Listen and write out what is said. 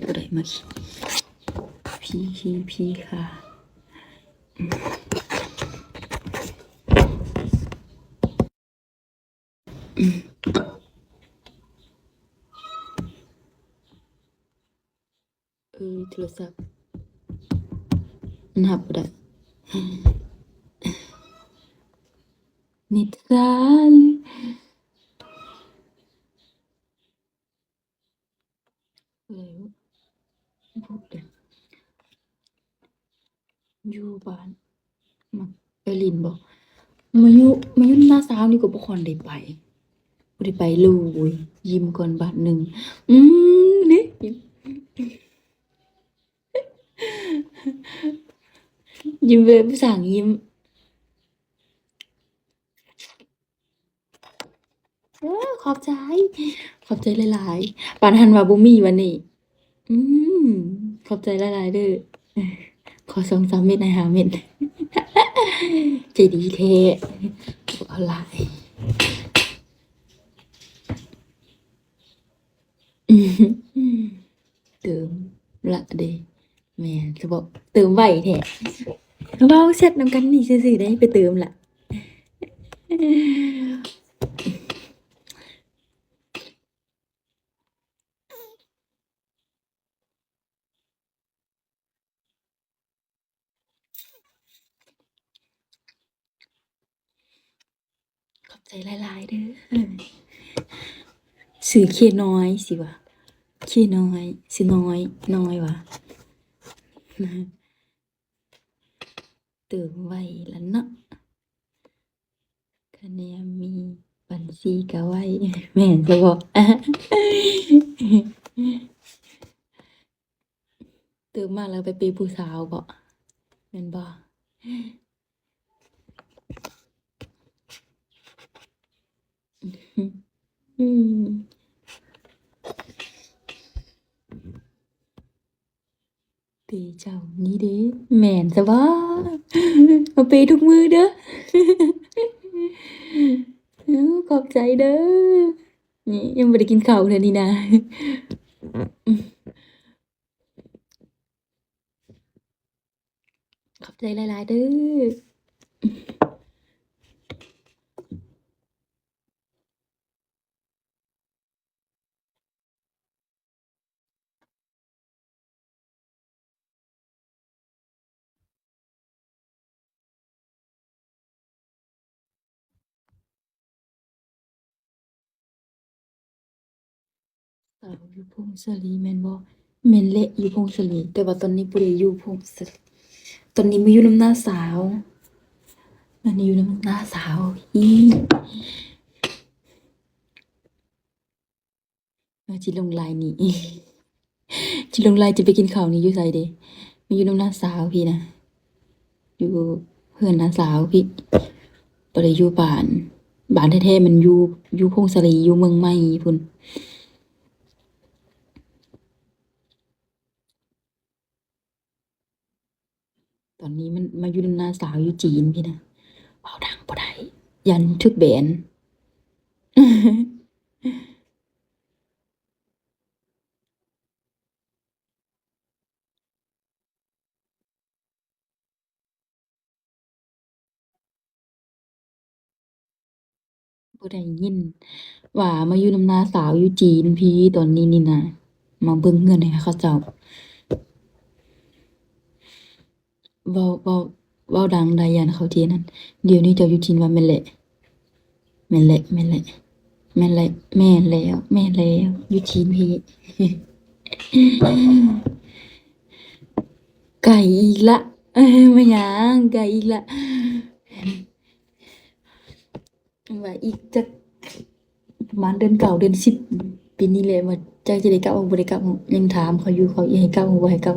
ຜູ້ໃດມາ ພີ ພີ ພີ ຄ່າ. ເອີ ໂທລະສັບມັນຮັບບໍ່ໄດ້. ນິດສາ ຢູ່ບ້ານ ມັກໄປຫຼິ້ນບໍ່? ມາຢູ່ ມາຢູ່ນຳນ້າສາວນີ້ກໍບໍ່ຄ່ອຍໄດ້ໄປ ບໍ່ໄດ້ໄປເລີຍ. ຍິ້ມກ່ອນບາດໜຶ່ງ. ອືມ ນີ້ ຍິ້ມແບບຜູ້ສ້າງຍິ້ມ. ເອີ ຂອບໃຈ ຂອບໃຈຫຼາຍໆ. ປານຫັ້ນວ່າບໍ່ມີວັນນີ້. ອືມ ຂອບໃຈຫຼາຍໆເດີ້. ຂໍສອງສາມເມັດໃຫ້ຫ້າເມັດ. ໃຈດີແທ້ ເອົາຫຼາຍ. ເຕີມລະເດ້. ແມ່ນ ສະເພາະເຕີມໄວແທ້. ເວົ້າແຊັດນຳກັນນີ້ຊື່ໆ ໄດ້ໄປເຕີມລະ. ຂອບໃຈຫຼາຍໆເດີ້. ຊື່ເຄນ້ອຍ ຊິວ່າ ເຄນ້ອຍ ຊື່ນ້ອຍ ນ້ອຍວ່າ ເຕີມໄວລະເນາະ. ຄະແນນມີບັນຊີກະໄວ້ ແມ່ນຊະບໍ? ຕື່ມມາແລ້ວໄປເປຜູ້ສາວບໍ? ແມ່ນບໍ່? ອືມ. ເປເຈົ້ານີ້ເດ້ ແມ່ນຊະບໍ? ມາເປທຸກມື້ເດີ້. ຂອບໃຈເດີ້. ນີ້ຍັງບໍ່ໄດ້ກິນເຂົ້າເທື່ອນີ້ນະ. ຂອບໃຈຫຼາຍໆເດີ້. ສາວຢູ່ພົງສາລີແມ່ນບໍ່? ແມ່ນແຫຼະ ຢູ່ພົງສາລີ ແຕ່ວ່າຕອນນີ້ບໍ່ໄດ້ຢູ່ພົງສາລີ ຕອນນີ້ມາຢູ່ນຳນ້າສາວ ຕອນນີ້ຢູ່ນຳນ້າສາວ. ອີ ວ່າຊິລົງໄລນີ້ ຊິລົງໄລ ຊິໄປກິນເຂົ້ານີ້ຢູ່ໃສເດ? ມາຢູ່ນຳນ້າສາວພີ້ນະ ຢູ່ເຮືອນນ້າສາວພີ້ ບໍ່ໄດ້ຢູ່ບ້ານ. ບ້ານແທ້ໆມັນຢູ່ ຢູ່ຜົ້ງສາລີ ຢູ່ເມືອງໃໝ່ພຸ້ນ. ຕອນນີ້ມັນມາຢູ່ນຳນ້າສາວຢູ່ຈີນພີ້ນະ ເວົ້າດັງບໍ່ໄດ້ ຢ້ານຖືກແບນ. ບໍ່ໄດ້ຍິນວ່າມາຢູ່ນຳນ້າສາວຢູ່ຈີນພີ້ ຕອນນີ້ນີ້ນະ ມາເບິ່ງເຮືອນໃຫ້ເຂົາເຈົ້າ. ເວົ້າ ເວົ້າ ເວົ້າດັງໄດ້ ຢ້ານເຂົາຊິອັນນັ້ນ. ດຽວນີ້ເຈົ້າຢູ່ຈີນວ່າ? ແມ່ນແຫຼະ ແມ່ນແຫຼະ ແມ່ນແຫຼະ ແມ່ນແຫຼະ ແມ່ນແລ້ວ ແມ່ນແລ້ວ ຢູ່ຈີນພີ້. ໄກອີກລະ ແມ່ນຫຍັງ ໄກອີກລະ. ວ່າອີກຈັກປະມານເດືອນເກົ້າ ເດືອນສິບ ປີນີ້ແຫຼະ ວ່າຈັກຊິໄດ້ກັບບໍ່ໄດ້ກັບ. ຍັງຖາມເຂົາຢູ່ ເຂົາໃຫ້ກັບບໍ່ໃຫ້ກັບ.